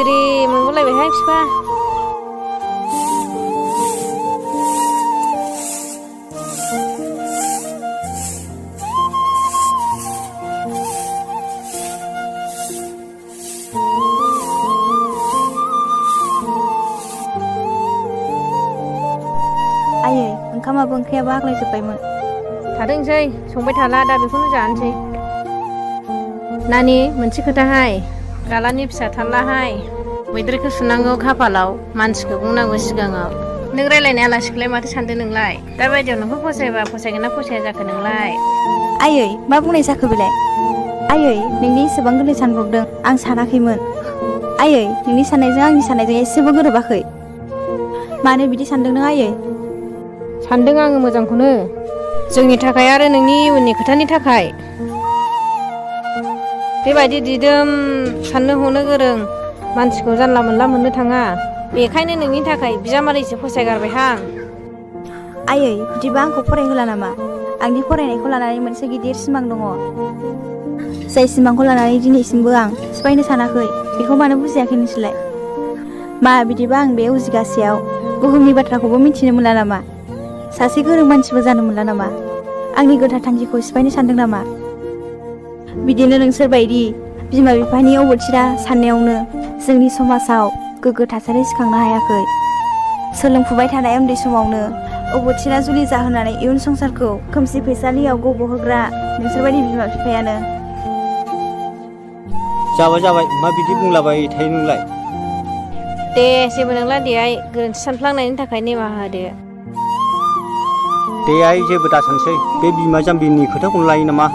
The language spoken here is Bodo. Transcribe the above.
सिरि मोनगुलायबायहाय बिफा। आयै ओंखामाबो ओंख्रियाबो आग्लायजोब्बायमोन। थादोंसै संबाय थाला दा बेखौनो जानोसै। नानि मोनसे खोथाहाय गालानि फिसा थारलाहाय मैद्रुखौ सुनांगौ खाफालाव मानसिखौ बुंनांगौ सिगाङाव। नों रायलायनाय आलासिखौलाय माथो सानदों नोंलाय? दा बायदियाव नोंखौ फसायबा फसायगोन ना फसाया जाखो नोंलाय? आयै मा बुंनाय जाखो बेलाय? आयै नोंनि एसेबां गोरलै सानब्रबदों आं सानाखैमोन। आयै नोंनि साननायजों आंनि साननायजों एसेबो गोरोबाखै। मानो बिदि सानदों नों आयै? सानदों आङो मोजांखौनो, जोंनि थाखाय आरो नोंनि इयुननि खोथानि थाखाय। बेबायदि दिदोम साननो हनो गोरों मानसिखौ जानला मोनला मोननो थाङा। बेखायनो नोंनि थाखाय बिजामादैसो फसायगारबायहां। आयै बिदिबा आंखौ फरायहोला नामा? आंनि फरायनायखौ लानानै मोनसे गिदिर सिमां दङ। जाय सिमांखौ लानानै दिनैसिमबो आं सिफायनो सानाखै। बेखौ मानो बुजियाखै नोंसोरलाय? मा बिदिबा आं बे उजिगासेयाव बुहुमनि बाथ्राखौबो मिथिनो मोनला नामा? सासे गोरों मानसिबो जानो मोनला नामा? आंनि गोथार थांखिखौ सिफायनो सानदों नामा? बिदिनो नोंसोरबायदि बिमा बिफानि अबथिरा साननायावनो जोंनि समाजाव गोग्गो थासारि सिखांनो हायाखै। सोलोंफुबाय थानाय उन्दै समावनो अबथिरा जुलि जाहोनानै इयुन संसारखौ खोमसि फैसालियाव गब'होग्रा नोंसोरबायदि बिमा बिफायानो। जाबाय मा बिदि बुंलाबाय थायो नोंलाय? दे जेबो नंला दे आइ, गोरोन्थि सानफ्लांनायनि थाखाय निमाहा होदो। दे आइ जेबो दासानसै, बे बिमा जाम्बिनि खोथाखौनो लायो नामा?